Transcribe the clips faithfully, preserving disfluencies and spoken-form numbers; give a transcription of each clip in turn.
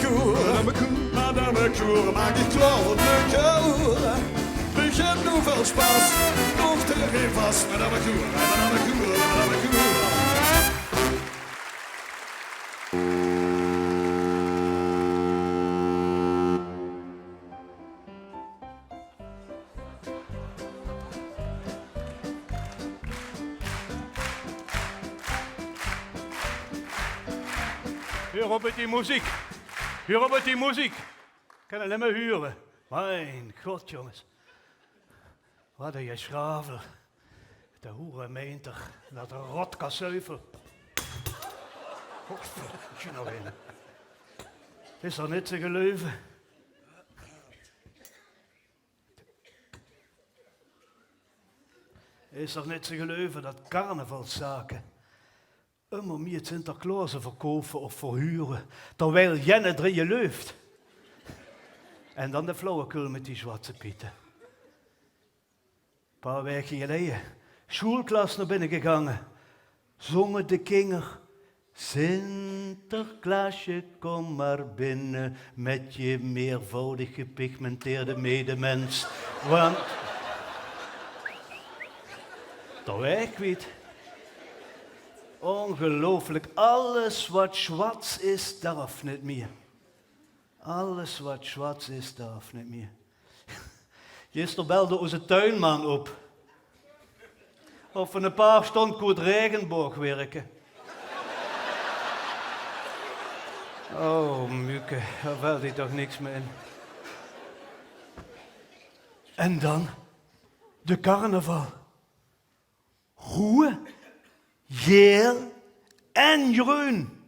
Koer, madame Koer, maak dich klaor veur de koer. Begin noe, väöl sjpas, nog te gein vas, madame Koer, madame Koer, madame Koer. Huur op mit die meziek. Huur op mit die meziek. Ich kan 't neet mieë hure. Mien god, jónges. Wat ein gesjravel. De hoere meenter, dat rotkasuifel. Godverdomme nog ein. Is toch neet te geluive. Is toch neet te geluive dat carnavalszake ummer mieë Sinterklaose verkoupe of verhure, terwiel jenne drieje leuf. En dan de flauwekul mit die Zwarte Piete. Paar waeke geleje, sjoelklas nao binne gegange, zónge de kinger: "Sinterklaasje, kom maar binnen met je meervoudig gepigmenteerde medemens, want de weg kwiet." Óngeluifelik, alles wat sjwats is, darf neet mieë. Alles wat sjwats is, darf neet mieë. Gister belde ózze tuinman op of v'r ein paar sjtondj kónne regenboogwerke. O, Muke, dao vèlt dich toch niks mieë in. En dan de carnaval. Roeë, gael en greun.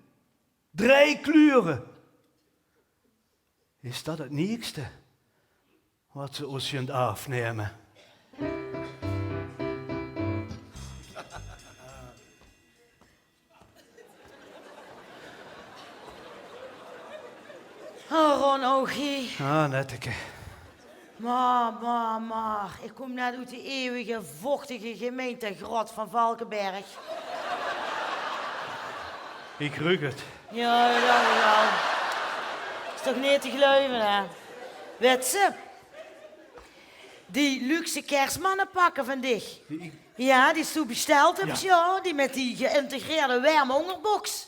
Drie kleure. Is dat 't neetste wat ze ós zeen aafneme? Oh, Ron, ouch hie. Ah, Netteke. Maar, maar, maar. Ich kóm net oet die eeuwige, vochtige gemeintegrot van Valkeberg. Ich ruuk 't. Jao, jao, jao. Is toch neet te geluive, hè? Wèts se, die luxe kersmannepakke van dich. Die ich... Jao, die se besteld höbs, jao. Jao, die mit die geïntegreerde werme óngerboks.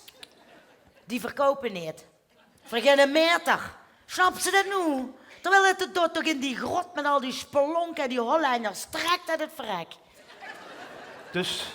Die verkoupe neet. Veur geine maeter. Snaps se dat noe? Terwiel dat dao toch in die grot mit al die spelónke en die Hollenders trèk det 't verrek. Dus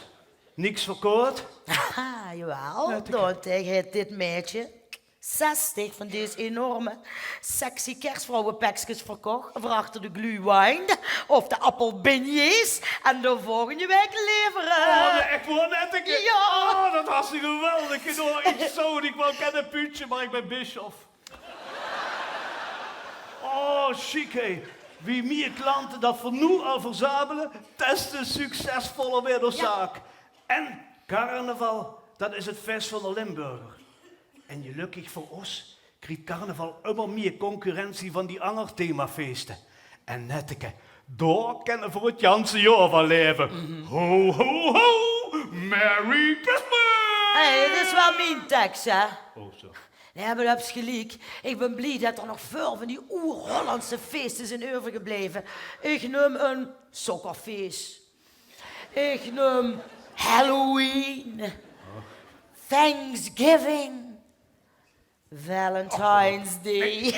niks verkocht? Haha, jawel. Jao, dao-in-tege haet dit maedje zestig van dees enorme sexy kersvrouwepekskes verkoch veur achter de glühwein of de appelbeignets en de volgende waek levere. Oh, nae, ech waor, Netteke? Jao. Oh, dat has se geweldig gedaon. Ich zou dich waal kènne puutsje, mer ich bön bisjop. Oh, sjiek, hè. Wie mieë klante dat v'r noe al verzamele, des te succesvoller weurt ós zaak. En carnaval, dat is 't fès van de Limburger. En gelökkig veur ós kriet carnaval ummer mieë concurrentie van die anger themafeeste. En Netteke, dao kènne v'r 't janse jaor van laeve. Ho, ho, ho! Merry Christmas! Hé, dit is waal mien teks, hè? Oh, sorry. Nae, mer doe höbs geliek. Ich bön blie det d'r nog väöl van die oer-Hollandse feeste zeen euvergebleve. Ich num ein sokkerfees. Ich num Halloween, Thanksgiving, Valentine's Day,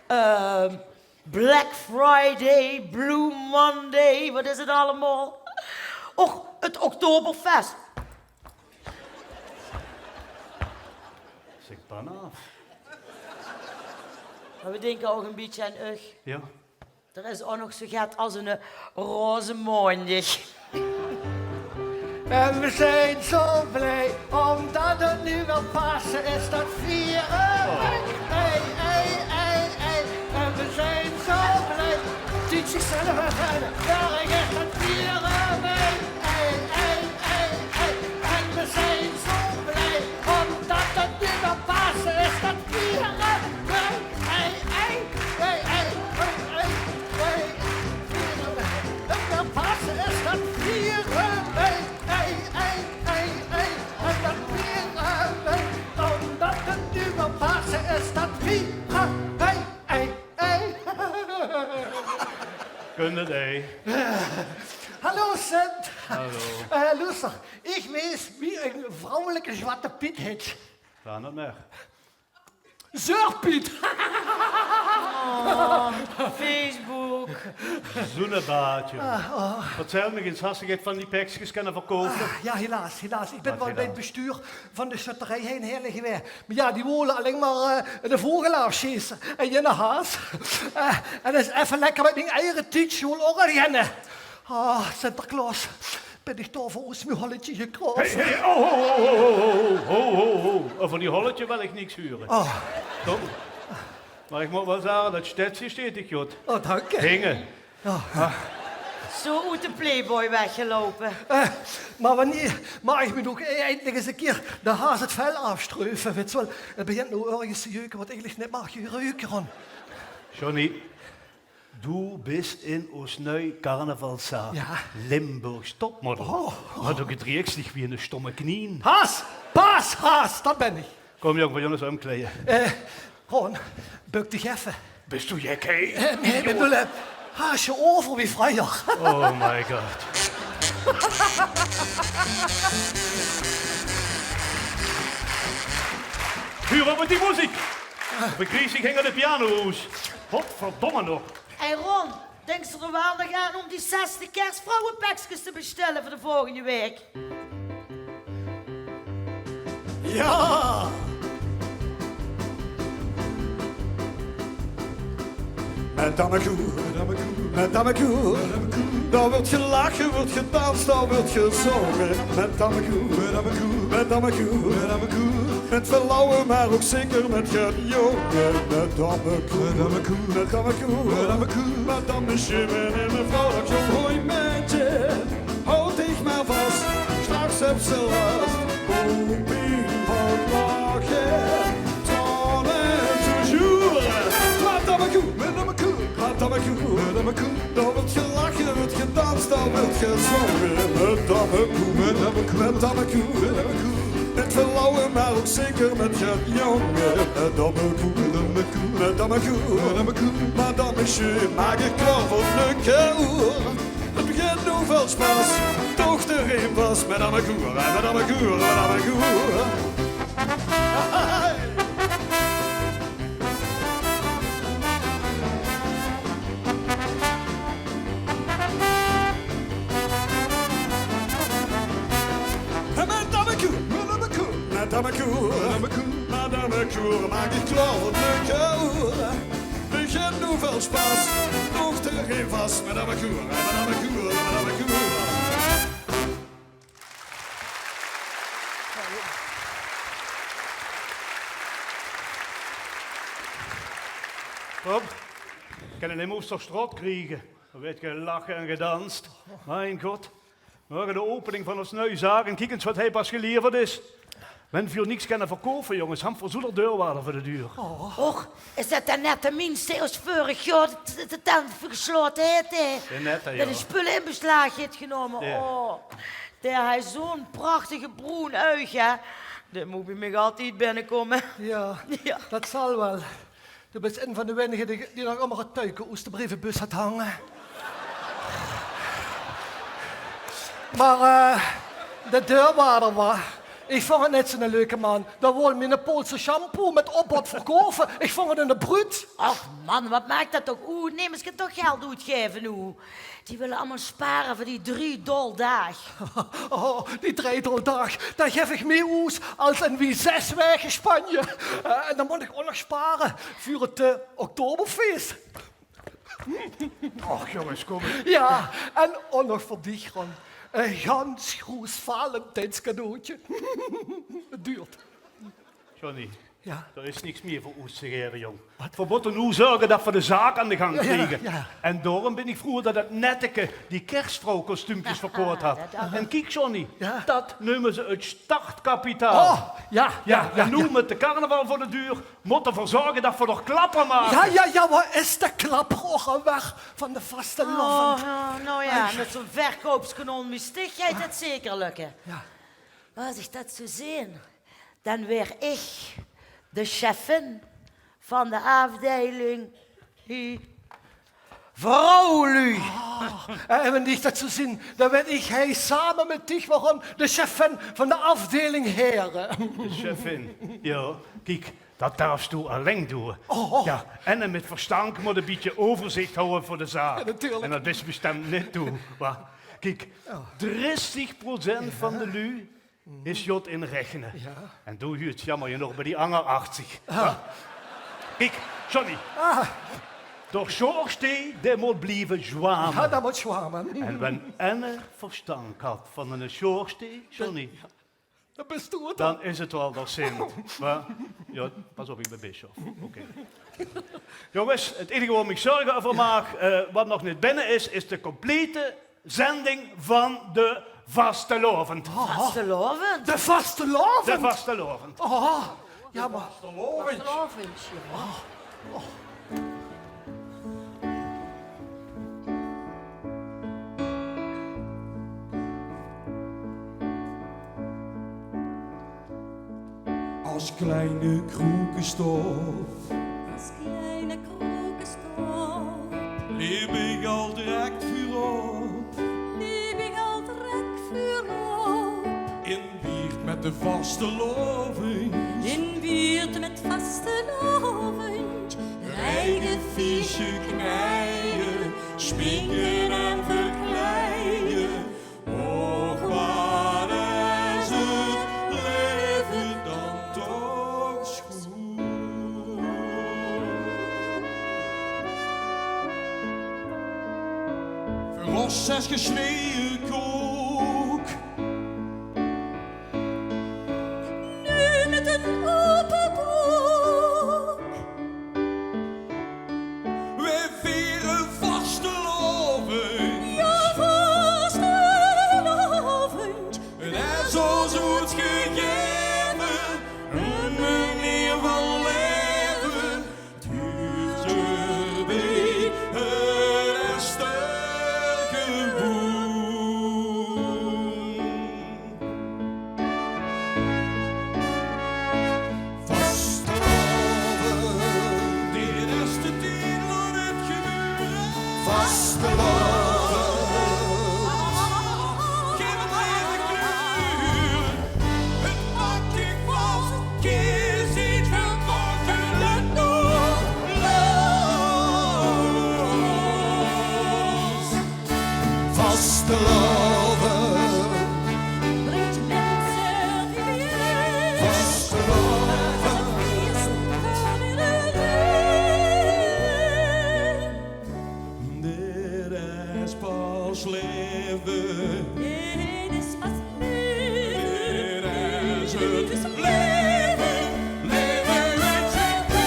eh, Black Friday, Blue Monday, wat is 't allemaol? Och, 't Oktoberfest. Zèk dan aaf. Mer v'r dinke ouch ein bietje aan uch. Jao. D'r is ouch nog zoe get as eine roze maondig. En we zijn zo blij, omdat het nu wel Pasen is, dat vieren wij. Hey, hey, hey, hey. En we zijn zo blij, dit is zelf een fijne, daar is dat vieren wij. Hey, hey, hey, hey. En we zijn zo blij, omdat het nu wel Pasen is, dat vieren wij. Hey, hey, hey, hey, hey, hey, hey. En dat Pasen is, dat vieren wij. Hey, hey, hey, hey. En dat vieren wij. Omdat het nu wel Pasen is, Kunde dee. Hallo, Sint. Hallo. Eh, loester, ich wees wie ein vrouwelijke Zwarte Piet hit. Kan dat mer. Zeurpiet. Oh, Facebook. Zoe'n baadje. Vertèl mich ins, has se get van die pekskes kenne verkoupe? Ah, ja, helaas, helaas. Ich bin waal bij 't bestuur van de sjötterie heen helle gewaes. Mer ja, die wole alling mer, eh, de vogel aafsjete en jenne haas. Eh, en det is effe lekker mit mien eiere tiedje wol och al jenne. Ah, Sinterklaos, bin ich dao veur oos mien holletje gekraof? Hey, hey, oh, ho, ho. Euver die holletje wil ich niks hure. Oh. Kom. Mer ich mót waal zage, det stetsje sjteet dich good. Oh, dank dich. Hinge. Ja. Zo oet de Playboy weggeloupe. Eh, mer wannier maag ich mich noe eindelik ins ein kier de haas 't vel aafstreufe, weits se waal? 't Begint noe örges te jeuke waat eigelik neet maag jeuke, Ron. Johnny, doe bis in oos nui carnavalszaak Limburgs Topmodel. Oh. Mer doe gedreegs dich wie 'ne stomme knien. Haas! Paas, haas, det bin ich. Kom, jóng, veer gaon ós ómkleie. Eh, Ron, bök dich effe. Bis doe gek, hè? Eh, nae, ich bedoel, eh, haas se euver wie vreuger. Oh my god. Huur op mit die meziek. Begries ich hinger de piano oes. Godverdomme nog. Hey Ron, dinks se d'r waal nog aan óm die zestig kersvrouwepekskes te bestelle veur de volgende waek? Ja! Mit Damme Koe, mit Damme Koe, dao wuuert gelache, wuuert gedans, dao wuuert gezónge. Mit Damme Koe, mit Damme Koe, mit Damme Koe. Mit verlouwe, mer ouch zeker mit get jónge. Mit Damme Koe, mit Damme Koe, mit Damme Koe, mit Damme Koe. Mit Damme Sjimme en mevrouw dat jóng. Hoi maedje, haoj dich mer vas, straks höbs se las. Hoop ich van lache, traone te sjoere. Mit Damme Koe, mit Damme Koe, mit Damme Koe, mit Damme Koe. Dao wuuert gelache, wuuert gedans, dao wuuert gezónge. Mit Damme Koe, mit Damme Koe, mit Damme Koe, mit Damme Koe. Mit verlouwe, mer ouch zeker mit get jónge. Mit Damme Koe, mit Damme Koe, mit Damme Koe, mit Damme Koe. Mer dan is se, maak ich klaor veur de koer. 't Begint noe väöl spas, toch de reem vas. Mit Damme Koe, mit Damme Koe, mit Damme Koe. Mit Damme Koe, mit Damme Koe, mit Damme Koe, mit Damme Koe, maak ich klaor veur de koer. Begint noe väöl spas, toch de reem vas. Mit Damme Koe, mit Damme Koe, mit Damme Koe. Rob, ich kin 'm neet mie oet de sjtraot kriege. D'r wuuert gelache en gedans. Mien god. Morge de opening van ós nui zaak en kiek ins waat hie pas gelieverd is. Wen vuur niks kinne verkoupe, jónges, han vuur zoe'n deurwaarder veur de duur. Och, is det dan net de mins dae ós veurig jaor de, de tent gesjlaote haet, hè? Dae de spulle in beslaag haet genómme. Oh. Dae haet zoe'n prachtige broen uig, hè. Dae mót bie mich altied binnekómme. Ja, det zal waal. Doe bis ein van de weinige die, die nog ummer 't tuike oes de breevebus haet hange. Mer, eh, de deurwaarder, wa, ich vónj 't net zoe'n leuke man. Dae wól miene Poolse shampoo mit opbod verkoupe. Ich vónj 't 'ne bruut. Och man, waat maak det toch oet? Nemes kint toch geld oetgaeve noe. Die wille allemaol spare veur die drie dol daag. Oh, die drie dol daag, dao gaef ich mie oes es in wie zes waeke Spanje. Eh, en dan mót ich ouch nog spare veur 't, eh, Oktoberfeest. Och, jónges, kóm. Ja, en ouch nog veur dich, Ron. E gans groes Valentijnscadeautje. 't Duurt. Johnny, ja, d'r is niks mie veur oes te gaeve, jóng. Waat? Vuur mótte noe zörge det vuur de zaak aan de gang kriege. Ja, ja. En daorum bin ich vroeë det det netteke die kersvrouwkostuumkes verkocht haet. En kiek, Johnny, det neume ze 't startkapitaal. Oh, ja, ja, en noe mit de carnaval veur de duur mótte vuur zörge det vuur nog klapper make. Ja, ja, ja, wo is de klapper ouch alweer van de vastelaovend? Oh, nou, nou ja, mit zoe'n verkoupskanon wie dich geit det zeker lökke. Ja. Es ich det zoe zeen, dan waer ich de chefin van de aafdeiling hie Vrouwluuj. Eh, en wen ich det zo zeen, dan wen ich hie same mit dich waorom de chefin van de afdeling here. De chefin, jao. Kiek, det darfs doe allein doon. Oh. Jao, en mit verstank mót e bietje euverzich hawwe veur de zaak. Jao, natuurlik. En det is bestemp neet doe. Mer kiek, dressig procent van de luuj is jot in rechne. Jao. En doe huuts jammer jenog bie die anger achtzig. Ah. Mer kiek, Johnny. Ah. D'r sjoorstee, dae mót blieve zwame. Jao, dae mót zwame. En wen enne verstank haet van enne sjoorstee, Johnny, dan is 't waal d'r Sint. Mer, jao, pas op, ich bön bisjop. Oké. Jónges, 't einige wo ich mich zörge euver maak, eh, wat nog neet binne is, is de complete zending van de vastelaovend. Vastelaovend? De vastelaovend? De vastelaovend. Oh, jao, mer vastelaovend, jao. As kleine kroekestop. As kleine kroekestop. Leep ich al direk veurop. Leep ich al direk veurop. In buurt mit de vastelaovend. In buurt mit vastelaovend. Riege, fiesje, kneie, sminke en verkleie. Och, wat is 't laeve dan toch sjoen. Veur ós is gesneje kook. Noe mit 'n ope book. Weej viere vastelaovend. Jao, vastelaovend. 't Is ós oetgegaeve, 'n meneer van laeve. 't Huurt d'rbie, 't is d'r gewoen. Vastelaovend, dit is de tied, laot 't gebeure. Vastelaovend, gaef 't laeve kleur. 't Maak dich vas, kies iets, verkocht en laot los. Vastelaovend. Bringt mensen weer. Vastelaovend. Dit is pas laeve. Dit is pas laeve. Dit is 't laeve. Laeve mit z'n kut.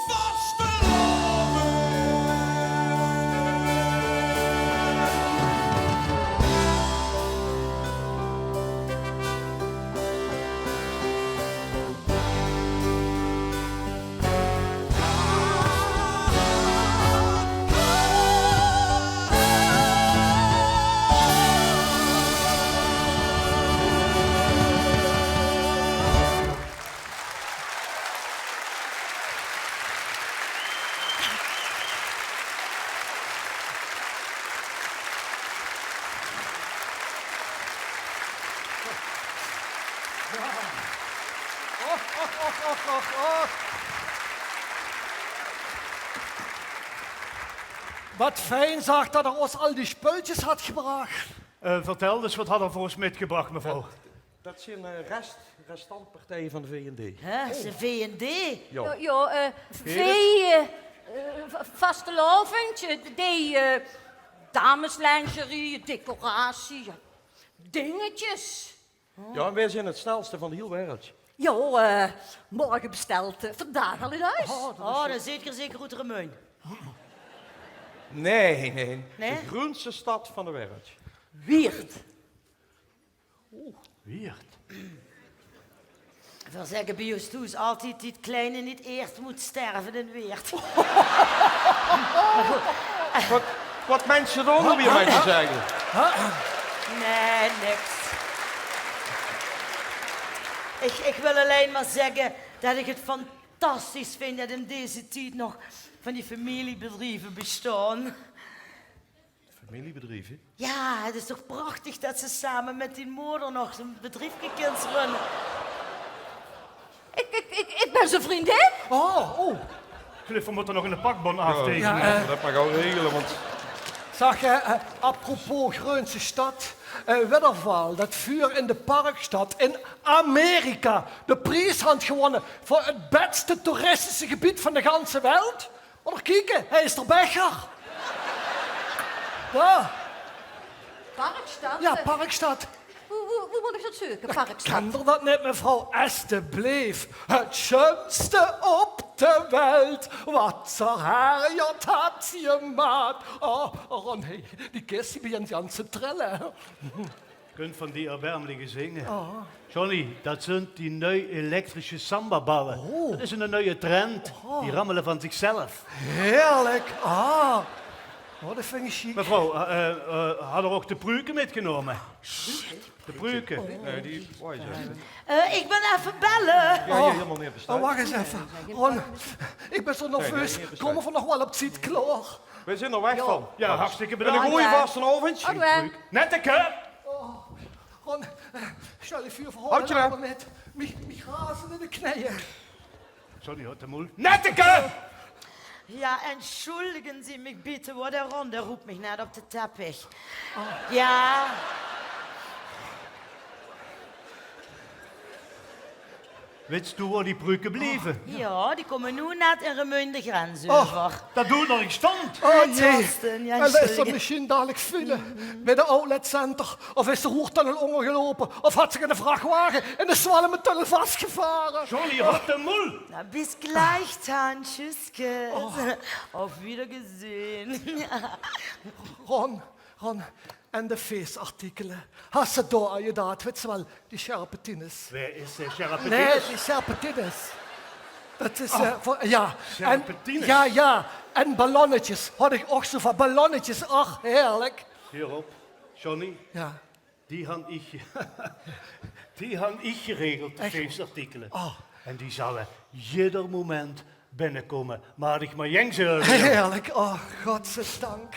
Vastelaovend. Och, och, och, och, och, och. Wat fijn, zag, dat er ós al die spultjes had gebrach. Eh, vertèl ins, wat had er veur ós mitgebrach, mevrouw? Dat zien, eh, rest-, restantpartijen van de V N D. Hè, de V N D? Jao. Jao, jao, eh, V, eh, eh, va-, vastelaovend, eh, die, eh, dameslingerie, decoratie, jao, dingetjes. Jao, en weej zien 't snelste van de hiel wereld. Jao, eh, morge besteld, eh, vandaag al in hoes. Oh, dan zeet geer zeker oet Remunj. Nae, nae. Nae? De groenste stad van de wereld. Wieërt. Oeh, Wieërt. Veer zègke bie ós thoes altied: die kleine neet eers mót sterve in Wieërt. Wat, wat meins se dao noe weer mei te zègke? Nae, niks. Ich, ich wil allein mer zègke det ich 't fantastisch vinj det in deze tied nog van die femiliebedrieve bestaon. Femiliebedrieve? Jao, 't is toch prachtig det se same mit dien moder nog zo'n bedriefke kins runne. Ich, ich, ich, ich bön zien vriendin. Oh, oh. Ich geluif, veer mótte nog 'ne pakbon aaftekene. Jao, eh. Det maag ich gauw regele, want... Zag, eh, eh, apropos Greunse stad. Eh, wèt geer waal det veer in de Parkstad in Amerika de pries hant gewónne veur 't bèste toeristische gebied van de ganse welt? Mót geer kieke, hie is d'r becher. Jao. Parkstad? Jao, Parkstad. Wo, wo, wo mót ich det zeuke, Parkstad? Kènt geer det neet, mevrouw? Estebleef. 't Sjunste op de welt, waat d'r Herrgott haet gemaat. Oh, oh, nae, die kis die begint gans te trille. Kunt van die erbarmelijke zinge. Oh. Johnny, det zunt die nuuj elektrische sambaballe. Oh. Det is 'ne nuuje trend. Oh. Die rammele van zichzelf. Heerlijk. Ah. Oh, det vinj ich sjiek. Mevrouw, eh, eh, eh, haet geer ouch de pruke mitgenómme? De pruke? Nae, die... Eh, ich bön effe belle. Jao, hie hielemaol neet bestaon. Oh, wach ins effe. Ron, ich bön zo nerveus. Kómme veer nog waal op tied klaor? Veer zeen d'r weg van. Jao, hartstikke bedank. 'Ne gooje vastelaovend. Ouch weer. Netteke! Oh, Ron, eh, sjtel dich veur, veer haole 't allemaol mit. Mich, mich raze de kneje. Sorry huur, de moel. Netteke! Jao, entsjuldige Sie mich bitte, huur, d'r Ron, dae roop mich net op de teppich. Oh. Jao. Wits doe wo die pruke blieve? Jao, die kómme noe net in Remunj de grens euver. Och, det doe nog ins stóng. Oh jee. Jao, det is d'r mesjien dalik file bie de outletcenter. Of is d'r Roertunnel óngergeloupe. Of haet zich 'ne vrachwage in de Zwallemetunnel vasgevare. Johnny, haoj de moel. Na, bis gleich dan, tjüsskes. Auf Wiedergesehen. Ron, Ron, en de feesartikele. Has se dao aan gedaach, wits se waal, die sjerpetines? Wae is, eh, sjerpetines? Nae, die sjerpetines. Det is, eh, veur, jao. Sjerpetines? En, jao, jao. En ballonnetjes. Haaj ich ouch zo van ballonnetjes. Ach, heerlik. Hie op, Johnny. Jao. Die han ich, die han ich geregeld, de feesartikele. Oh. En die zalle jidder moment binnekómme, mer ich mer jeng zörg. Heerlik, oh, godzijdank.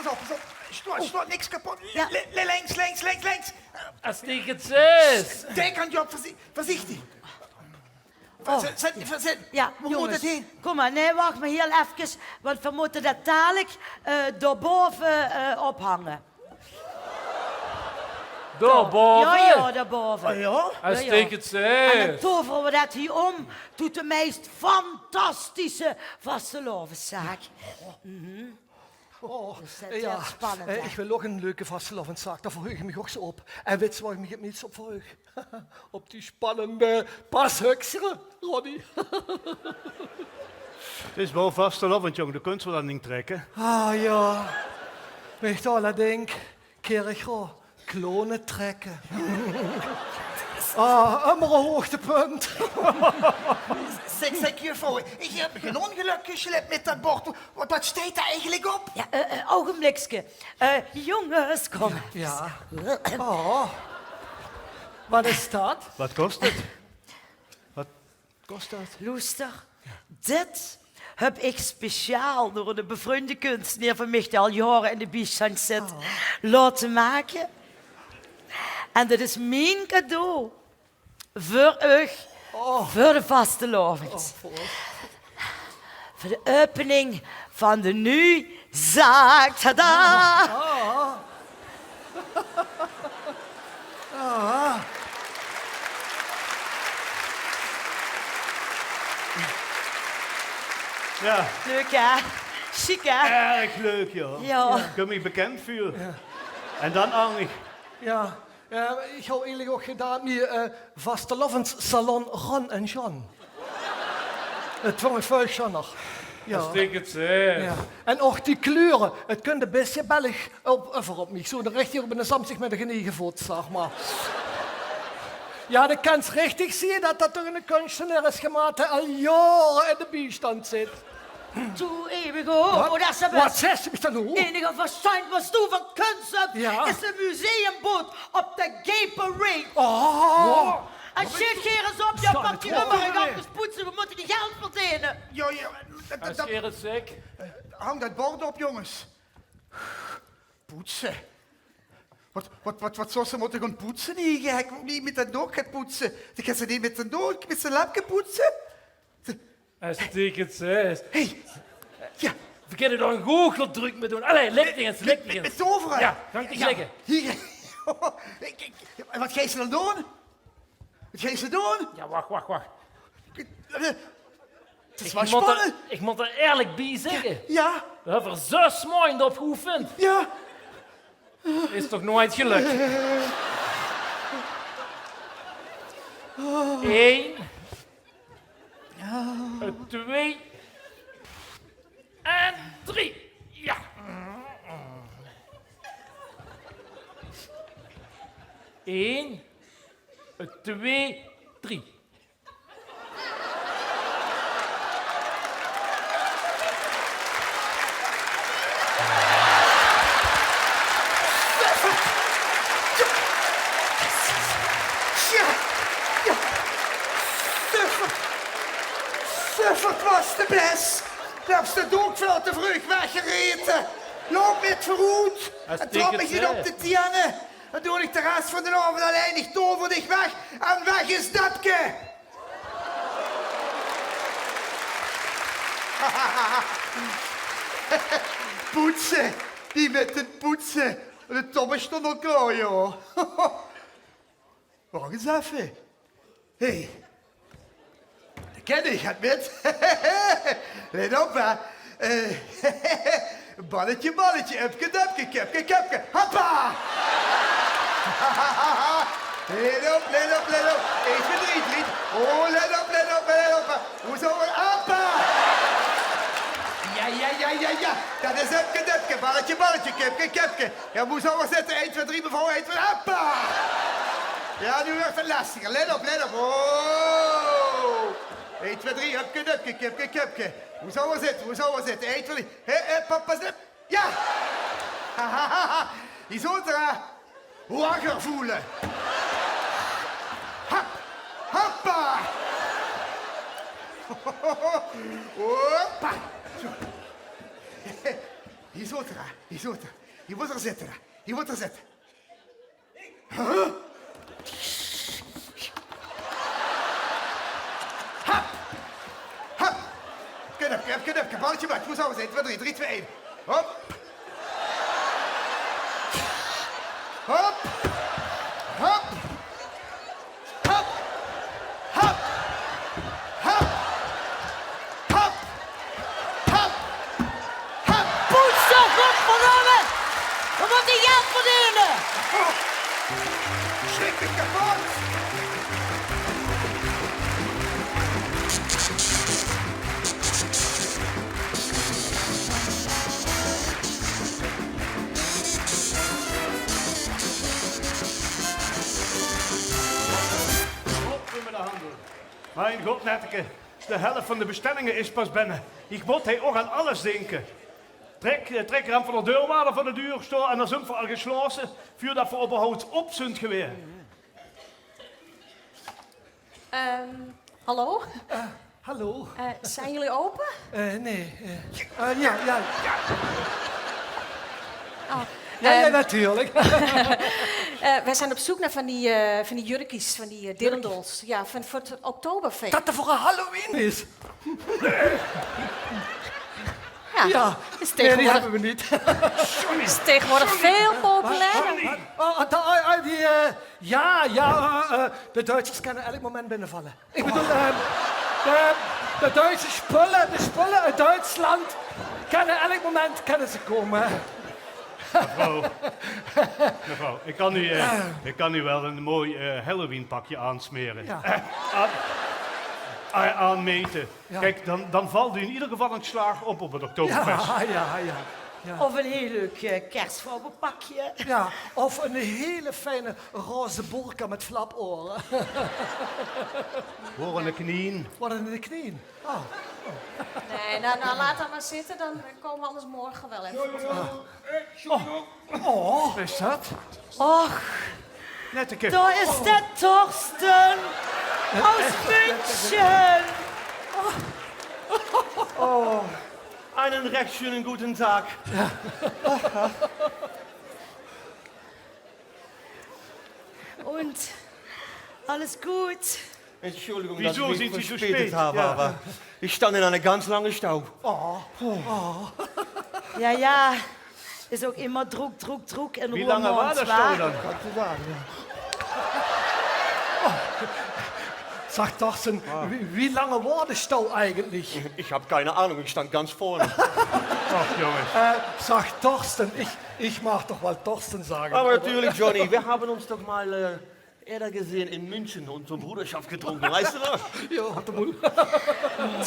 Pas op, pas op. Sjtoot, sjtoot, niks kepot. Ja. Li-, li-, links, links, links, links. As ich 't zèk. Dèk aan, Job, veurzie-, veurzichtig. Oh. Verzèt, verzèt. Ja, jónges. Wo mót 't hin? Kóm mer, nae, wach mer hieël efkes, want veer mótte det dalik, eh, dao bove, eh, ophange. Dao bove? Ja, ja, dao bove. Ah, ja? Ja, ja. As ich 't zèk. En dan tovere veer det hie óm tot de meis fantastische vastelaoveszaak. Oh, dus det is ja, spannend, eh, hè? Ich wil ouch ein leuke vastelaoveszaak. Dao verheug ich mich ouch zo op. En wits se wao ich mich 't meis op verheug? Op die spannende pashökser, Ronnie. 't Is waal vastelaovend, jóng. De kóns waal aan ding trèkke. Ah, ja. Wèt geer waal, det dink, Kirchroa, kloene trèkke. Ah, ummer ein hoogtepunt. Zèk, zèk, juffrouw, ich höb mich in óngelök gesjlep mit det bord. Waat, waat steit dao eigelik op? Ja, eh, eh, ougenblikske. Eh, jónges, kóm. Ja. Oh. Waat is det? Waat kos 't? Waat kos det? Loester, dit höb ich speciaal door eine bevriende kunstenaer van mich, dae al jaore in de biestandj zit, laote make. En dit is mien cadeau veur uch, veur de vastelaovend. Veur de opening van de nuuj zaak. Tada! Ja. Leuk, hè? Sjiek, hè? Erg leuk, ja. Ja. Ich kóm mich bekènd veur. Ja. En dan anger. Ja. Ja, ich höb eigelik ouch gedaon mit, eh, vastelaovessalon Ron en John. Det vónj ich väöl sjunner. Ja. As ich 't zèk. Ja. En ouch die kleure, 't kump ein bietje Belg euver op mich. Zo, dan rich hie op eine samstig mit de genege voot, zèk mer. Ja, det kans richtig zeen det det door eine kunstenaer is gemaak dae al jaore in de biestandj zit. Doe eeuwige homo, dat is de beste. Waat zaes se mich dan noe? Enige verstand waat doe van kuns höbs, is de museumboot op de Gay Parade. Oh. En sjeet geer ins op, jao, pak die ummer en gaot ins poetse. Veer mótte die geld verdene. Jao, jao, dat, dat, dat, hangt dat bord op, jónges. Poetse. Waat, waat, waat, waat zóws se mótte gaon poetse, hè? Ich weit neet mit de dook gaon poetse. Doe kins neet mit de dook, mit de lepke poetse. Es ich 't zaes. Hey. Jao. Veer kinne dao ein goocheldrök mit doon. Allee, lik dich ins, lik dich ins. Mit tovere? Jao, gank dich ligke. Hie. Ich, ich, waat geis se dan doon? Waat geis se doon? Jao, wach, wach, wach. 't Is waal spannend. Ich mót d'r ierlik bie zègke. Jao. Veer höbbe zös maondj op geoefend. Jao. Is toch noeats gelök. Ein. Jao. Twee. En drie. Jao. Ein. Twee. Drie. Suffert! Jao, jao, jao. Suffert! Suffert waas de bès. Doe höbs de dook väöl te vreug weggerete. Loup mit veuroet en trap mich neet op de tiene. Dan doon ich de res van d'n aovend allein. Ich tover dich weg en weg is Depke. Poetse, die mit 't poetse. De tobbe stóng al klaor, jao. Wach ins effe. Hey. Dae kin ich, 't mit. Let op, hè. Eh, balletje, balletje, upke, dupke, köpke, köpke. Hoppa! Let op, let op, let op. Ein, twee, drie, drie. Oh, let op, let op, let op. Wie zów 't, hoppa! Jao, jao, jao, jao, jao. Dat is upke, dupke, balletje, balletje, köpke, köpke. Jao, wie zów 't zitte? Ein, twee, drie, mevrouw, ein, twee, hoppa! Jao, noe wuuert 't lastiger. Let op, let op. Oh! Ein, twee, drie, hupke, dupke, kipke, kipke. Wie zów 't zitte? Wie zów 't zitte? Ein, twee, drie. Hè, hè, papa, slip. Jao! Hie zów 'r, hè? Wakker voele. Hap! Hoppa! Hoppa! Zo. Hie zów 'r, hè? Hie zów 'r. Hie mót 'r zitte, hè? Hie mót 'r zitte. Huh? Hap! Hap! Knöp, knöp, knöp, balletje, balletje. Wie zów 't zitte? Ein, twee, drie, twee, ein. Hop! Hop! Hop! Hap! Hap! Hap! Hap! Hap! Hap! Poets toch op, verdomme! Veer mótte geld verdeene! Sjrik mich kepot! Op mit de handel. Mien god, Netteke, de helf van de bestellinge is pas binne. Ich mót hie ouch aan alles dinke. Trèk, eh, trèk 'm van de deurwaarder van de duur, stoor, en dan zunt v'r al gesjlaote, veurdat v'r überhaupt op zunt gewaes. Ehm, hallo? Eh, hallo. Eh, zijn jullie open? Eh, nee. Eh, eh, ja, ja. Oh, jao, jao, ehm, natuurlik. Eh, wij zijn op zoek naar van die, eh, van die jurkjes, van die, eh, dirndls. Ja, van, voor het Oktoberfeest. Dat 't veur Halloween is. Ja, is tegenwoordig, nee, die höbbe v'r neet. Is tegenwoordig veel populairder. Oh, oh, oh, oh, die, eh, ja, ja, eh, eh, de Duitsers kunnen elk moment binnenvallen. Ich bedoel, eh, de, de Duitse spölle, de spölle oet Duitsland kinne elk moment kinne ze kómme. Mevrouw, mevrouw, ich kan uch, eh, ich kan uch waal ein mooi, eh, Halloweenpakje aansmere. Ja. Eh, aan, eh, aanmete. Ja. Kiek, dan, dan valt u in ieder geval ein slaag op op het Oktoberfest. Ja, ja, ja. Of ein hiel leuk eh, kersvrouwepakje. Ja, of ein hele fijne roze burka mit flapoere. Waor ein knien. Waor ein knien. Ah. Nae, nou, nou, laot det mer zitte, dan kómme v'r anders morge waal effe. Oh, is det? Och, Netteke. Dao is de Torsten aus München. Oh, einen recht schönen guten Tag. Und alles gut? Entschuldigung, dass ich mich verspätet habe, aber ich stand in einer ganz langen Stau. Oh. Ja, ja. Is ok immer druck, druck, druck in Wie lange war der Stau dann? Kannst du sagen, ja. Oh. Sag, Torsten, wie, wie lange war der Stau eigentlich? Ich habe keine Ahnung, ich stand ganz vorne. Ach, Junge. Äh, sag, Torsten, ich, ich mag doch mal Torsten sagen. Aber natürlich, Johnny, wir haben uns doch mal äh, eher gesehen in München und zur Bruderschaft getrunken, weißt du noch? Ja, halt mal.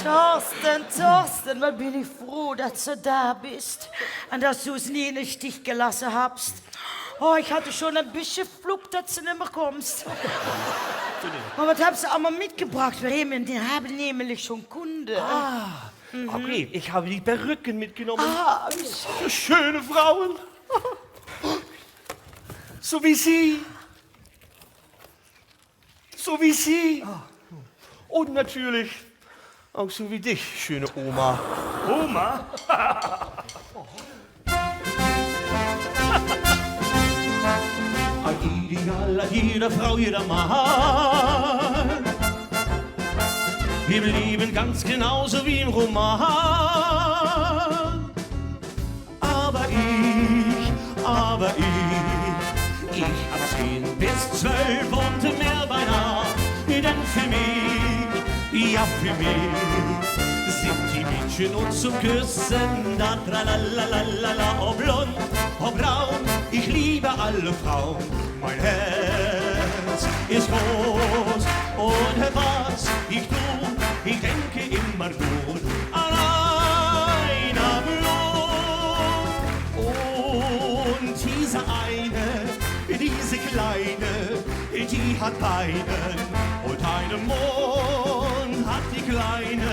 Torsten, Torsten, wat bin ich froh, dat se dao bist. Und dass du uns nie in den Stich gelassen hast. Oh, ich hatte schon ein bisschen Fluch, dass du nimmer kommst. Aber was hast du einmal mitgebracht? Wir haben, die haben nämlich schon Kunde. Ah, okay, ich habe die Perücken mitgenommen. Ah, so schöne Frauen. So wie Sie. So wie Sie. Und natürlich auch so wie dich, schöne Oma. Oma? Ein Ideal hat jede Frau, jeder Mann. Im Leben ganz genauso wie im Roman. Aber ich, aber ich, ich hab zehn bis zwölf und mehr beinahe. Denn für mich, ja, für mich sind die Mädchen nur zum Küssen da. Tralalalala, ob blond, ob braun, ich liebe alle Frauen. Mein Herz ist groß und was ich tu, ich denke immer nur an eine Blume. Und diese eine, diese kleine, die hat Beine und einen Mund hat die kleine.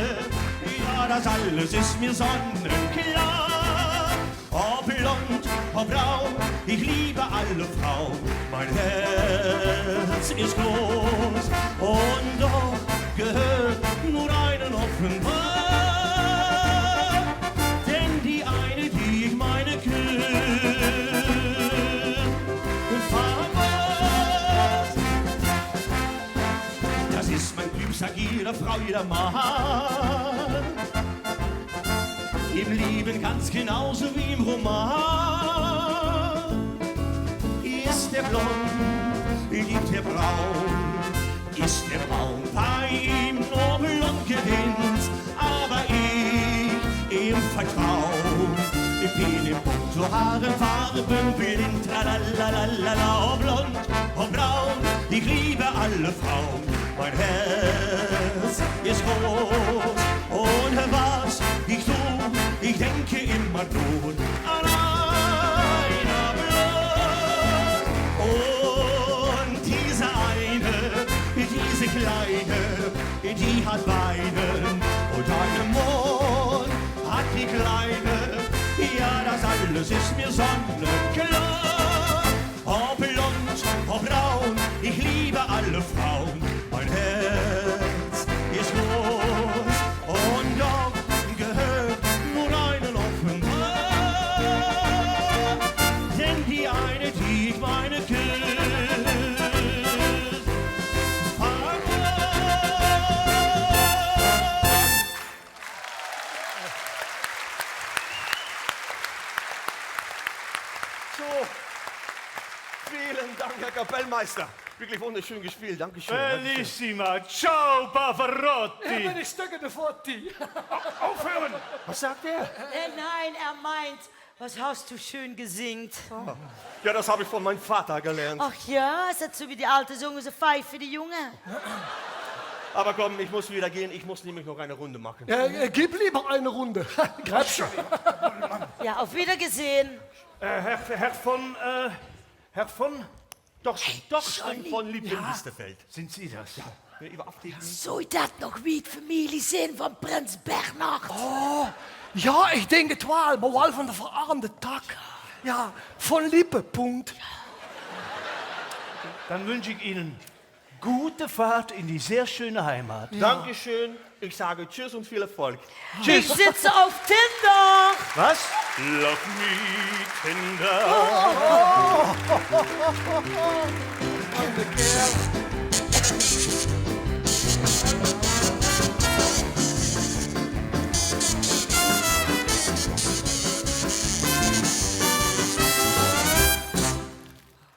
Ja, das alles ist mir sonnenklar. Ob blond, ob braun, ich liebe alle Frauen. Mein Herz ist groß und doch gehört nur einen offenbar. Denn die eine, die ich meine, küsst, verwahrt. Das ist mein Glück, sagt jede Frau, jeder Mann. Im Leben ganz genauso wie im Roman. Ist er blond, liebt er braun. Ist er braun, bei ihm nur blond gewinnt. Aber ich im Vertrauen bin in puncto Haare, Farben blind. Tralalalala, ob blond, ob braun, ich liebe alle Frauen. Mein Herz ist groß und was ich tu, ich denke immer nur an eine Blume. Und diese eine, diese kleine, die hat Beine und einen Mund hat die kleine. Ja, das alles ist mir sonnenklar. Ob blond, ob braun, ich liebe alle Frauen. Mein Herz ist groß und doch gehört nur einen offenbar. Denn die eine, die ich meine, küsst, verwahrt. So, vielen Dank, Herr Kapellmeister. Wirklich wunderschön gespielt. Dankeschön. Dankeschön. Bellissima. Ciao, Pavarotti. Ich bin ein Stück in der Fotti. Aufhören! Was sagt er? Äh, nein, er meint, was hast du schön gesingt. Ja, das habe ich von meinem Vater gelernt. Ach ja, is dat zo wie die alte zonge, ze vijf veur de jonge? Aber komm, ich muss wieder gehen, ich muss nämlich noch eine Runde machen. Ja, äh, gib lieber eine Runde. Gräbsche. Ja, auf Wiedergesehen. Äh, Herr, Herr von, äh, Herr von, doch schon, doch schon von Lippen-Liestefeld. Sind Sie das? Ja, wer über Afdeling. Zou dat nog wied femilie zeen van prins Bernhard? Oh, ja, ich denk het waal, maar waal van de verarmde tak. Ja, von Lippe, Punkt. Dann wünsche ich Ihnen gute Fahrt in die sehr schöne Heimat. Ja. Dankeschön. Ich sage Tschüss und viel Erfolg. Ich sitze auf Tinder. Was? Love me Tinder.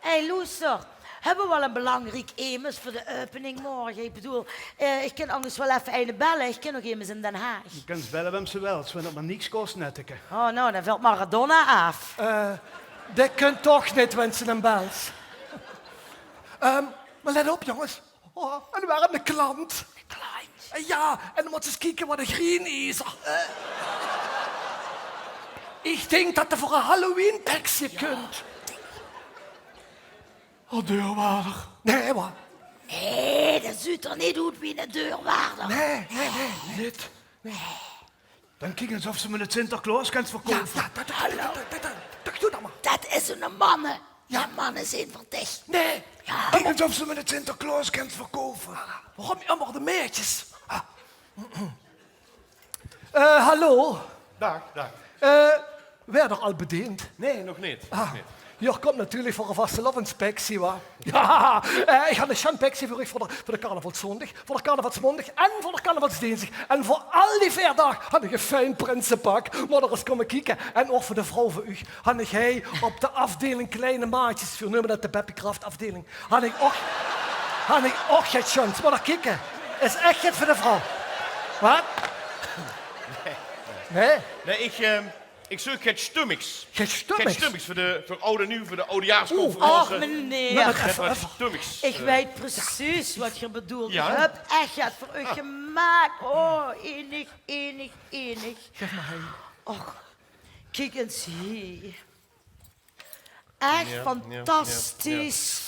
Hé, loester. Höbbe we waal ein belangriek emes veur de opening morge? Ich bedoel, eh, ich kin angers waal effe eine belle. Ich kin nog emes in Den Haag. Doe kins belle wem se wils, wen det maar niks kost, netteke. Oh, nou, dan velt Maradona aaf. Eh, det kunt toch neet, wen se 'm bels. Ehm, maar let op, jonges. Oh, en weer eine klant. Ein klantje. Eh, ja, en dan mós se ens kieke wat ein grieniezer. Eh. Ich denk det d'r veur ein Halloween-tekske kunt. Oh, deurwaarder. Nee, wa? Nee, det zuut d'r neet oet wie eine deurwaarder. Nee, nee, nee, neet. Nee. Dan kiek ens of se 'm eine Sinterklaos kins verkoupe. Ja, ja, det, det, det, det, det, det, doe det maar. Det is eine manne. Ja, manne zeen veur dich. Nee. Ja. Kiek ens of se 'm eine Sinterklaos kins verkoupe. Waorum immer de meidjes? Ah. Eh, hallo. Daag, daag. Eh, waert d'r al bedeend? Nee, nog neet. Ah. Nog neet. Geer kump natuurlik veur ein vastelaovendspeksie, wa? Ja, eh, ich han ein sjoen peksie veur uch veur de, veur de carnavalszóndig, veur de carnavalsmaondig en veur de carnavalsdeensdig. En veur al die veer daag han ich ein fijn prinsepak. Mót d'r ens kómme kieke. En ouch veur de vrouw veur uch han ich hie op de afdeling kleine maatjes, veer neume det de Beppie Kraft afdeling, han ich ouch, han ich ouch get sjoens. Mót d'r kieke. Is ech get veur de vrouw. Wat? Nee? Nee, ich, ehm, ich zeuk get stummigs. Get stummigs? Get stummigs veur de, veur oud en nuuj, veur de oudejaarsconferentie. Och, meneer. Get wat stummigs. Ich weit precies wat geer bedoelt. Ja? Ich höb ech get veur uch gemaak. Oh, enig, enig, enig. Gaef maar hie. Och, kiek ens hie. Ech fantastisch.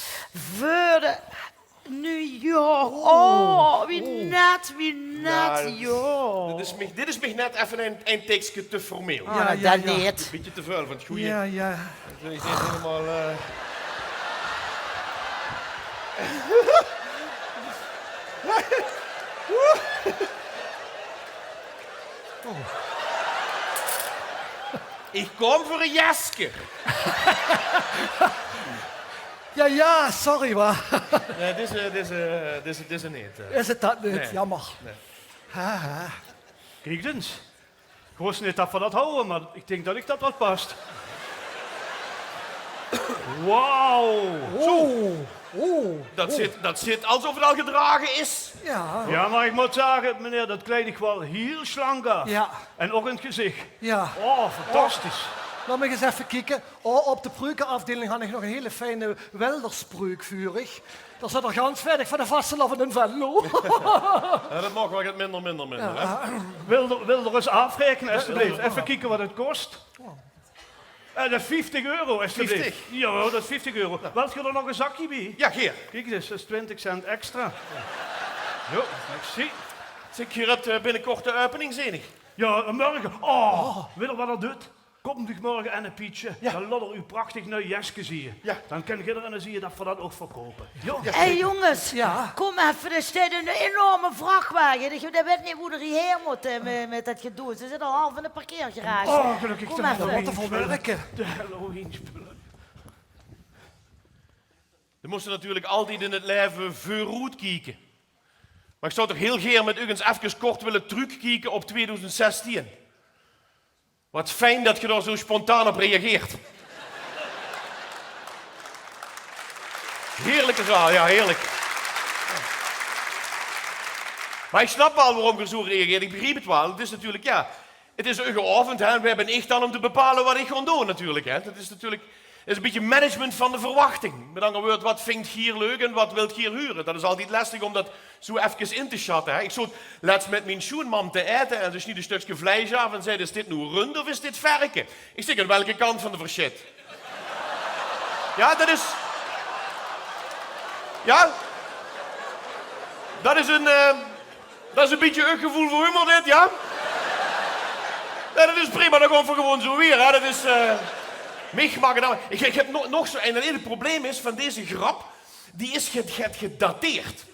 Veur de nuuj jaor. Oh, wie net, wie net. Dit is mich, dit is mich net effe ein, ein tikske te formeel. Ja, ja, ja. Bietje te väöl van 't goeie. Ja, ja. Det is neet hielemaol, eh. Oh. Ich kóm veur ein jeske. Ja, ja, sorry, wa. Nee, deze, deze, deze, deze neet, eh. Is het det neet? Nee. Jammer. Nee. Ha, ha. Kiek ens. Ich wis neet det v'r det hawwe, maar ich dink det uch det waal pas. Wauw. Zo. Oh. Det zit, det zit alsof het al gedrage is. Ja. Ja, maar ich mót zage, meneer, det kleid uch waal hieël slank aan. Ja. En ouch in 't gezich. Ja. Oh, fantastisch. Laot mich ens effe kieke. Oh, op de prukeafdeling han ich nog ein hele fijne Wilderspreuk veur uch. Dao zit d'r gans veertig van de vastelaovend in Venlo. Ja, det maag waal get minder, minder, minder, hè? Wilt d'r, wilt d'r ens aafraekene, estebleef? Effe kieke wat het kos. Eh, det is vieftig euro, estebleef. Vieftig? Jao, det is vieftig euro. Wilt geer d'r nog ein zakje bie? Ja, gaer. Kiek ens, det is twintig cent extra. Jo, ich zeen. Zèk, geer höbt, eh, binnekort de opening, zeen ich. Ja, en morge. Oh, weit geer wat d'r doot? Kómp uch morge aan, Pietje. Ja. Dan laot d'r uch ein prachtig nuuj jeske zeen. Ja. Dan kint geer d'r ein zeen det v'r det ouch verkoupe. Jo. Hé, jonges, kóm effe, d'r steit ein enorme vrachwage. Ich, det weit neet wo d'r hie haer mót, eh, mit, mit det gedoe. Ze zitte al half in de parkeergarage. Oh, gelökkig. Kóm effe. De Halloween-spulle. De Halloween-spulle. Geer mót natuurlik altied in het laeve veuroet kieke. Maar ich zou toch hieël gaer mit uch ens efkes kort wille trökkieke op tweeduizend zestien. Wat fijn det geer dao zo spontaan op reageert. Hieërlike zaal, ja, hieërlik. Maar ich snap waal waorum geer zo reageert. Ich begriep het waal. Het is natuurlik, ja, het is uche aovend, hè. Wae bin ich dan óm te bepale wat ich gaon doon, natuurlik, hè. Det is natuurlik, Dat is e bietje management van de verwachting. Mit anger wäörd, wat vingt geer leuk en wat wilt geer hure? Dat is altied lestig óm dat zoe efkes in te sjatte, hè. Ich zoot lets mit mien sjoenmam te aete en ze sniet e stökske vleis aaf en zag: "Is dit noe rund of is dit verke?" Ich zèk: "Aan welke kant van de versjit?" Jao, dat is, jao. Dat is e, eh, dat is e bietje eur gevoel veur humor, dit, jao? Jao, dat is prima, dan gaon v'r gewoon zoe wiejer, hè. Dat is, eh, mich maak 't allemaol. Ich, ich höb no-, nog zoe ein. 't Ene probleem is van deze grap, die is ge-, ge-, gedateerd.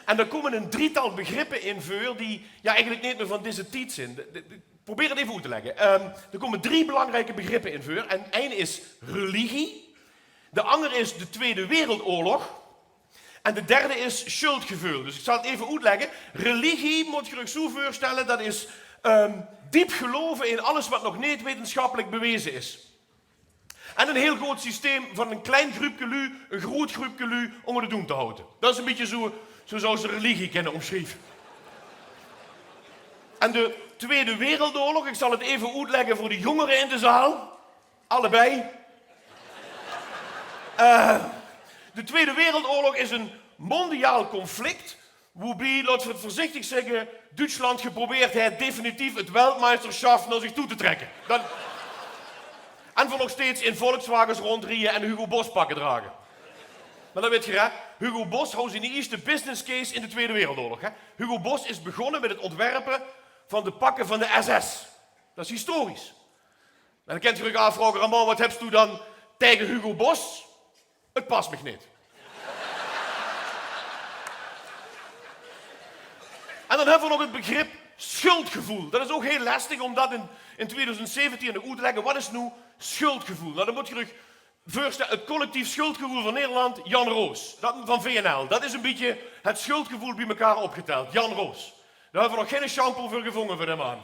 En dao kómme e drietal begrippe in veur die, jao, eigelik neet mieë van deze tied zeen. De, de, de, Probeer 't effe oet te lègke. Ehm, d'r kómme drie belangrieke begrippe in veur. En ein is religie. De anger is de Twiede Wereldoorlog. En de derde is sjöldgeveul. Dus ich zal 't effe oetlègke. Religie, mót geer uch zoe veurstelle, dat is, ehm, diep geluive in alles wat nog neet wetensjappelik beweze is. En e hiel good systeem van e klein gruupke luuj e groot gruupke luuj ónger de doem te haoje. Dat is e bietje zoe, zoe zouws se religie kinne ómsjrieve. En de Twiede Wereldoorlog, ich zal 't effe oetlègke veur de jóngere in de zaal. Allebei. Eh, de Twiede Wereldoorlog is e mondiaal conflict woebie, laot v'r 't veurzichtig zègke, Duutsland geprobeerd haet definitief 't weldmeistersjaf nao zich toe te trèkke. Dat, en v'r nog steeds in Volkswagens róndrieje en Hugo Boss pakke drage. Mer dat wit geer, hè? Hugo Boss haw zien ierste business case in de Twiede Wereldoorlog, hè? Hugo Boss is begós mit 't óntwerpe van de pakke van de S S. Dat is historisch. En dan kènt geer uch aafvraoge: "Ramon, wat höbs doe dan taenge Hugo Boss?" 't Pas mich neet. En dan höbbe v'r nog 't begrip sjöldgevoel. Dat is ouch hiel lestig óm dat in, in twiedoezend zeventien oet te lègke. Wat is noe sjöldgevoel? Noe, dan mót geer uch veurstelle, 't collectief sjöldgevoel van Nederland, Jan Roos. Dat, van V N L. Dat is e bietje 't sjöldgevoel bie-ein opgetèld. Jan Roos. Dao höbbe v'r nog geine shampoo veur gevónge veur dae man.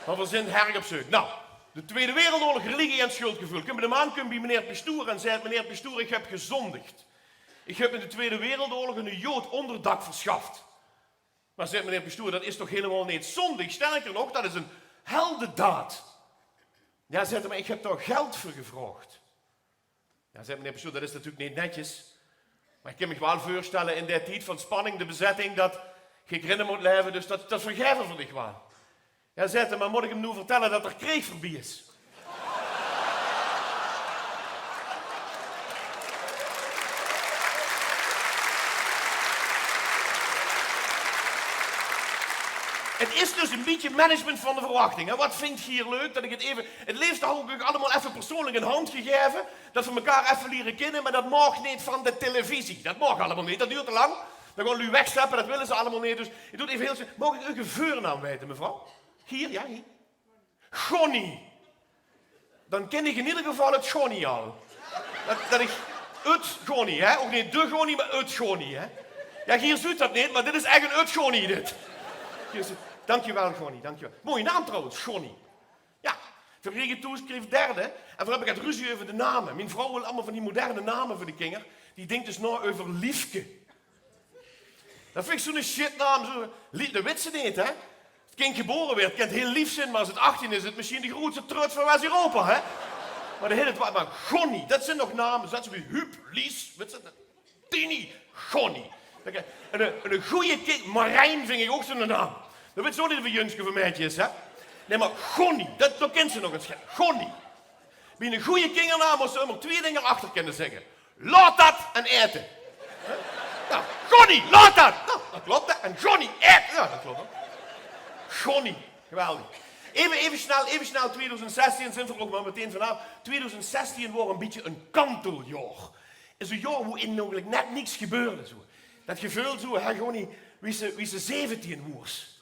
Mer v'r zeen erg op zeuk. Noe, de Twiede Wereldoorlog, religie en sjöldgevoel. Kump de man, kump bie meneer Pistoer en zaet: "Meneer Pistoer, ich höb gezóndig. Ich höb in de Twiede Wereldoorlog eine Jood óngerdak versjaf." Mer zaet meneer Pistoer: "Dat is toch hielemaol neet zóndig? Sterker nog, dat is ein heldendaad." "Jao," zaet 'r, "mer ich höb dao geld veur gevraog." Jao, zaet meneer Pistoer, dat is natuurlik neet netjes. Mer ich kin mich waal veurstelle in dae tied van spanning, de bezetting, dat geer d'rin mót laeve, dus dat, dat vergaeve v'r uch waal. Jao, zaet 'r, mer mót ich 'm noe vertèlle dat d'r kreeg veurbie is? 't Is dus e bietje management van de verwachting, hè. Wat vingt geer leuk? Dat ich 't effe, 't leefste haw ich uch allemaol effe persoonlik ein hand gegaeve. Dat v'r mekaar effe liere kinne, mer dat maag neet van de televisie. Dat maag allemaol neet, dat doert te lang. Dan gaon luuj wegstappe, dat wille ze allemaol neet. Dus ich doon 't effe hiel sj-, maag ich uch veurnaam weite, mevrouw? Hie, jao, hie. Gonnie. Dan kin ich in eder geval 't Gonnie al. Dat, dat ich 't Gonnie, hè? Ouch neet de Gonnie, mer 't Gonnie, hè? Jao, geer zuut dat neet, mer dit is ech ein 't Gonnie, dit. Geer zuut, dankjewel, Gonnie, dankjewel. Mooie naam trouwens, Gonnie. Jao, v'r kriege toes, krieg derde. En v'r höbbe get ruzie euver de name. Mien vrouw wil allemaol van die moderne name veur de kinger. Die dink dus nao euver Liefke. Dat vinj ich zoe'n shitnaam. Zoe, Lie-, dat wit ze neet, hè? 't Kind gebore weurt, kint hiel lief zeen, mer es 't achttien is, is 't mesjien de groetste trut van West-Europa, hè? Mer de hiele twa-, mer Gonnie, dat zeen nog name. Zèt ze bie Huub, Lies, wit ze, Tini, Gonnie. Kiek, en 'ne, en 'ne goeie kiek, Marijn vinj ich ouch zoe'ne naam. Dat wit ze ouch neet of 't e jungske of e maedje is, hè? Nae, mer Gonnie, dat, dat kint ze nog ins. Gonnie. Bie 'ne goeie kingernaam mós se ummer twie dinger achter kinne zègke. Laot dat en aete. Hè? Jao, Gonnie, laot dat. Noe, dat klop, hè. En Gonnie, aete. Jao, dat klop ouch. Gonnie, geweldig. Effe, effe snel, effe snel, twiedoezend zestien, zeen v'r ouch mer meteen vanaaf. Twiedoezend zestien waor e bietje e kanteljaor. Is e jaor wo-in eigelik net niks gebeurde, zoe. Dat geveul zoe, hè, Gonnie, wie se, wie se zeventien woors.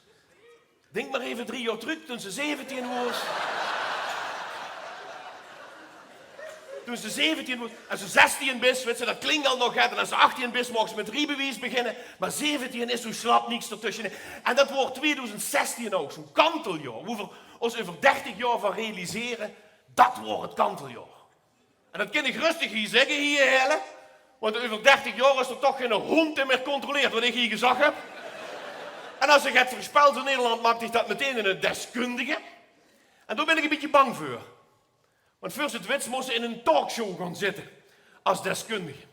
Dink mer effe drie jaor trök, toen se zeventien woors. Toen se zeventien woors, es se zestien bis, wits se, dat klink al nog get. En es se achttien bis, maags se mit riebewies beginne. Mer zeventien is zoe slap niks d'rtösje. En dat waor twiedoezend zestien ouch, zoe'n kanteljaor. Wo v'r ós euver dertig jaor van realisere, dat waor 't kanteljaor. En dat kin ich röstig hie zègke, hie, Helle. Want euver dertig jaor is d'r toch geine hóndj mieë controleert wat ich hie gezag höb. En es ich get veurspel, zoe in Nederland, maak ich dat meteen eine deskundige. En dao bin ich e bietje bang veur. Want veur se 't wits mós se in ein talkshow gaon zitte es deskundige.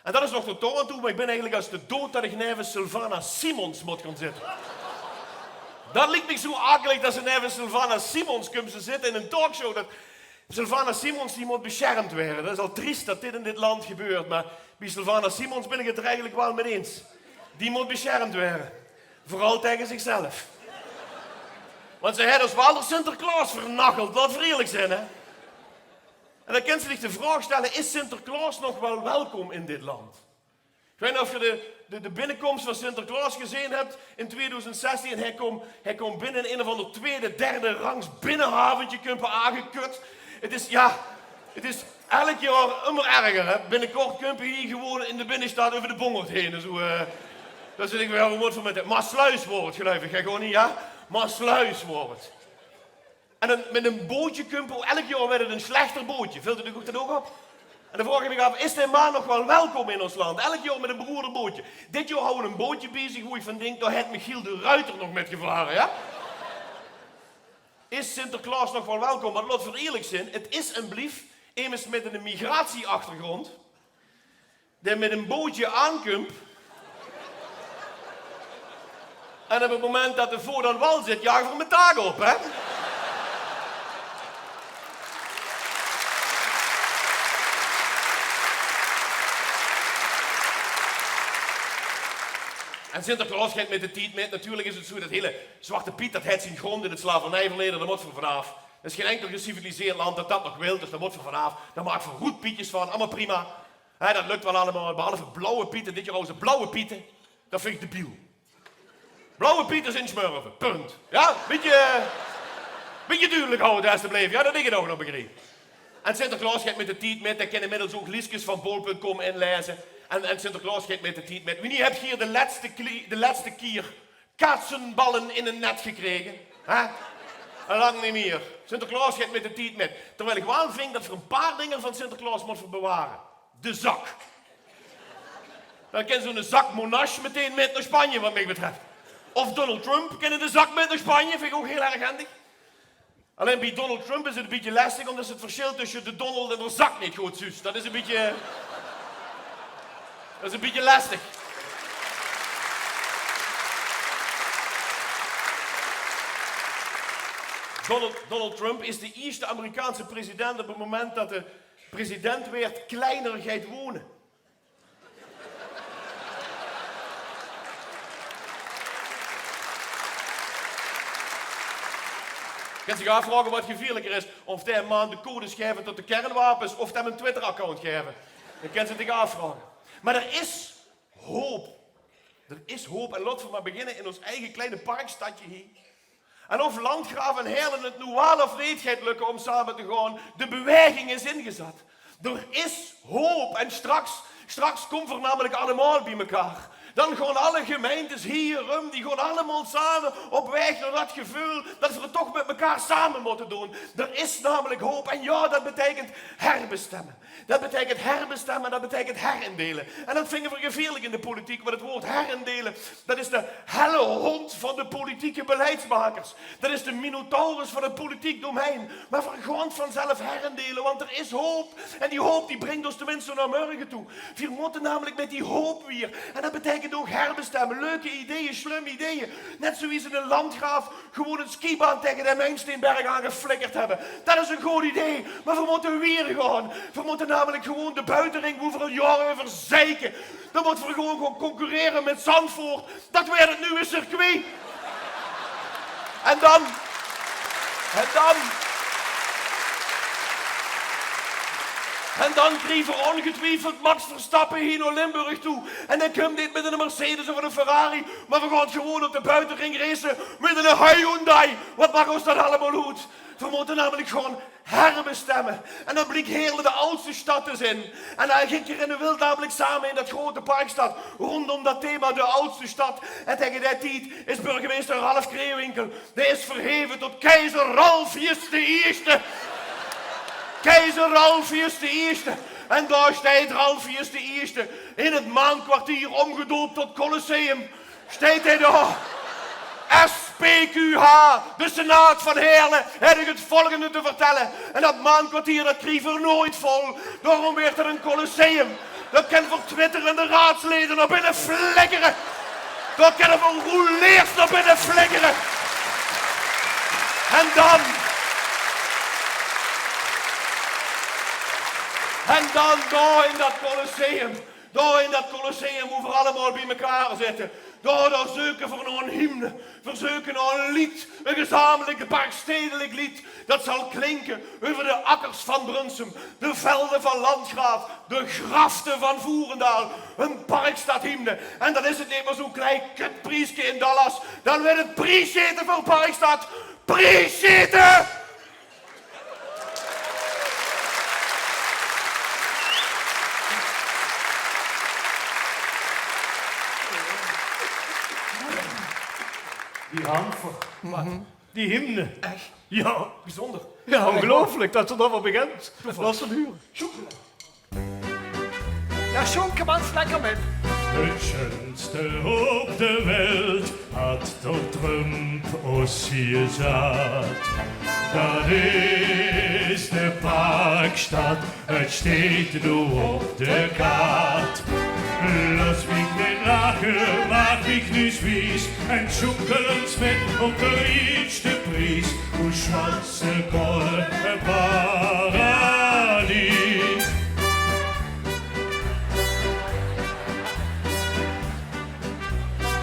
En dat is nog tot dao aan toe, mer ich bin eigelik es de doead dat ich neve Sylvana Simons mót gaon zitte. Dat liek mich zo akelig, dat se neve Sylvana Simons kums te zitte in ein talkshow. Dat, Sylvana Simons, die mót besjermd waere. Dat is al tries dat dit in dit land gebeurt, mer bie Sylvana Simons bin ich 't d'r eigelik waal mit eins. Die mót besjermd waere. Veural taenge zichzelf. Want ze haet ós waal d'r Sinterklaos vernacheld, laot v'r ierlik zeen, hè. En dan kins se dich de vraog stelle: is Sinterklaos nog waal welkom in dit land? Ich weit neet of geer de, de, de binnekoms van Sinterklaos gezeen höbt in tweeduizend zestien. Hae kaom, hae kaom binne in ein of anger twiede, derde rangs binnehaventje kaom 'r aangekut. 't Is, jao, 't is elk jaor ummer erger, hè. Binnekort kump 'r hie gewoon in de binnestad euver de Bongerd heen en zo, eh. Dan zèt ich weer: "Waat mót v'r mit dit?" Maasluis waor 't, geluif ich, hè, gewoon neet, jao? Maasluis waor 't. En dan mit ein bootje kump 'r, elk jaor waert 't ein slechter bootje. Vilt uch dat ouch op? En dan vraog ich mich aaf: is dae man nog waal welkom in ós land? Elk jaor mit ein beroerde bootje. Dit jaor haw 'r ein bootje bie zich wo ich van dink: dao haet Michiel de Ruiter nog mit gevare, jao? Is Sinterklaos nog waal welkom? Want laot v'r ierlik zeen, 't is en blief emes mit ein migratieachtergrond, dae mit ein bootje aankump. En op 't moment dat de vót aan wal zit, jaage v'r 'm 't daak op, hè? En Sinterklaos geit mit de tied mit. Natuurlik is 't zo, dat hiele Zwarte Piet, dat haet zien grónd in 't slavernijverleje, dao mót v'r vanaaf. D'r is gein inkel geciviliseerd land dat dat nog wilt, dus dao mót v'r vanaaf. Dao maak v'r roed pietjes van, allemaol prima. Hè, dat lök waal allemaol, behalve blauwe piete. Dit jaor hawwe ze blauwe piete. Dat vinj ich debiel. Blauwe piete zeen smurfe, punt. Jao, bietje, bietje dudelik haoje, estebleef. Jao, dat ich 't ouch nog begriep. En Sinterklaos geit mit de tied mit. Hae kin inmiddels ouch lieskes van bol punt com inlaeze. En, en Sinterklaos geit mit de tied mit. Wienie höb geer de lètste klie-, de lètste kier katzenballen in ein net gekrege? Hè? Al lang neet mier. Sinterklaos geit mit de tied mit. Terwiel ich waal vinj dat v'r ein paar dinger van Sinterklaos mótte beware. De zak. Dan kin zoe'n zak Monash meteen mit nao Spanje, wat mich betröf. Of Donald Trump kin in de zak mit nao Spanje, vinj ich ouch hiel erg hendig. Allein bie Donald Trump is 't ein bietje lestig, ómdat se 't versjil tösse de Donald en d'r zak neet good zuus. Dat is ein bietje, dat is ein bietje lestig. Donald, Donald Trump is de ierste Amerikaanse president op 't moment dat de president waert kleiner geit wone. Kins dich aafvraoge wat gevieërliker is, of dae man de codes geit tot de kernwapes of 'm ein Twitter-account geit. Dat kins dich aafvraoge. Mer d'r is hoop. D'r is hoop en laot v'r mer beginne in ós eige klein parkstadje hie. En of Landgraaf en Heerlen 't noe waal of neet geit lökke óm same te gaon, de bewaeging is ingezat. D'r is hoop en straks, straks kómme v'r namelik allemaol bie mekaar. Dan gaon alle gemeentes hie rum, die gaon allemaol same op waeg nao dat geveul dat v'r 't toch mit mekaar same mótte doon. D'r is namelik hoop en jao, dat beteikent herbestemme. Dat beteikent herbestemme, dat beteikent herindele. En dat vinge v'r gevieërlik in de politiek, want 't waord herindele, dat is de hellehóndj van de politieke beleidsmakers. Dat is de minotaurus van 't politiek domein. Mer v'r gaon 't vanzelf herindele, want d'r is hoop. En die hoop, die bringk ós tenminste nao mörge toe. Veer mótte namelik mit die hoop wier. En dat beteikent ouch herbestemme. Leuke ideeë, slum ideeë. Net zoewie ze in Landgraaf gewoon 'n skibaan taenge de Mijnsteenberg aangeflikkerd höbbe. Dat is 'n good idee, mer veer mótte wiejer gaon. Veer mótte namelik gewoon de buitering, wo veer al jaore euver zeike, dan mótte veer gewoon gaon concurrere mit Zandvoort. Dat weurt 't nuuje circuit. En dan, en dan, en dan kriege veer óngetwiefeld Max Verstappen hie nao Limburg toe. En dae kump neet mit 'ne Mercedes of 'ne Ferrari, mer veer gaon gewoon op de buitering race mit 'ne Hyundai. Wat maak ós dat allemaol oet? Veer mótte namelik gewoon herbestemme. En dan bliek Heerle de aadste stad te zeen. En dao góng ich in de wild namelik same in dat groete parkstad róndóm dat thema de aadste stad. En taenge dae tied is burgemeister Ralf Kreewinkel, dae is verheve tot keizer Ralfius de Ierste. Keizer Ralfius de Ierste. En dao steit Ralfius de Ierste in 't Maankwartier, ómgedoop tot Colosseum. Steit hae dao. Es P Q H, de Senaat van Heerle, heb ik het volgende te vertellen. En dat maandkwartier, dat kriege v'r nooit vol. Daorum weurt 't ein colosseum. Dao kinne v'r twitterende raadsleden nao binne flikkere. Dao kinne v'r roeleers nao binne flikkere. En dan, en dan dao in dat colosseum, dao in dat colosseum, wo v'r allemaol bie mekaar zitte, dao, dao zeuke v'r nao ein hymne. V'r zeuke nao ein leed, ein gezamenlijk Parkstedelik leed. Dat zal klinke euver de akkers van Brunssum, de velde van Landgraaf, de grafte van Voerendaal. Ein Parkstadhymne. En dan is 't neet mier zoe'n klein kutprieske in Dallas. Dan weurt 't priessjete veur Parkstad. Priessjete! Die hamper. Die hymne. Ech? Ja. Bijzonder. Ja, ongelooflijk dat ze daarvoor begint. Dat was een huur. Jao, Sjoenkemans, lekker mit. Het sjunste op de welt had tot Trump os gezat. Dat is de Parkstad, het sjteet noe op de kaart. Los mich mit lache, maak mich noe wies en sjoenkel ens mit op de ierste pries. Oe Schwarze Kolle, e paradies.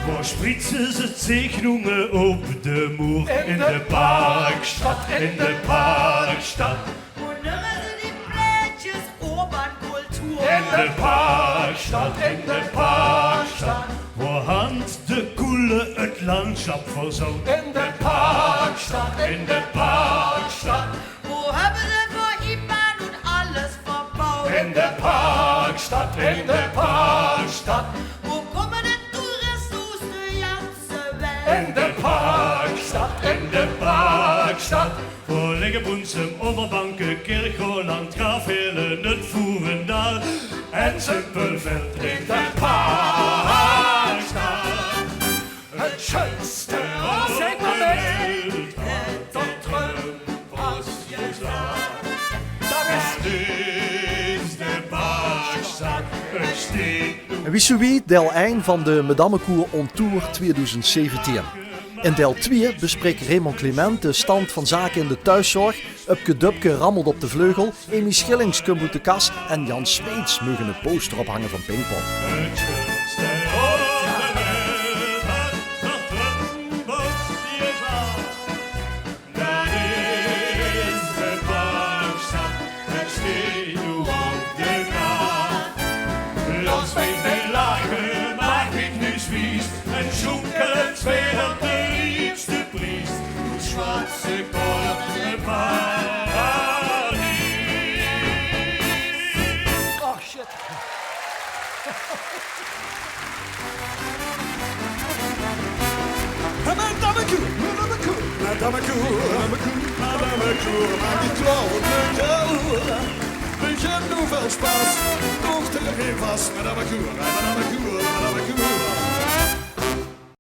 Wo spritse ze zich noe op de moer? In de Parkstad, in de Parkstad. Wo numme ze die plaetjes? Urban cultuur. In de Parkstad, in de Parkstad. Wo hant de koele het landsjap verzout? In de Parkstad, in de Parkstad. Wo höbbe ze veur Iban en alles verbouwd? In de Parkstad, in de Parkstad. Wo kómme de toeriste oes de ganse welt? In de Parkstad, in de Parkstad. Wo ligke Brunssum, Obberbeke, Kirchroa, Landgraaf, Heerle, het Voerendaal en Simpelveld? In de Parkstad. Het sjunste op de welt, tot Trump os gezat. Dat is de Parkstad, het sjteet. Wis se wie, deil ein van de Madammekoer on Tour twieëdoezend zeventieën. In deil twieë besprik Raymond Clement de stand van zake in de thuiszorg. Upke Dupke rammelt op de vleugel, Amy Schillings kump oet de kas en Jan Smeets meug 'ne poster ophange van Pinkpop. Los mich mit lache, maak mich noe wies en sjoenkel ens mit op de ierste pries. Oe Schwarze Kolle, e paradies. Oh, shit. Madammekoer, madammekoer, madammekoer, madammekoer, maak dich klaor veur de koel. Veer höbbe noe väöl spas, toch te gein vas. Madammekoer, madammekoer, madammekoer,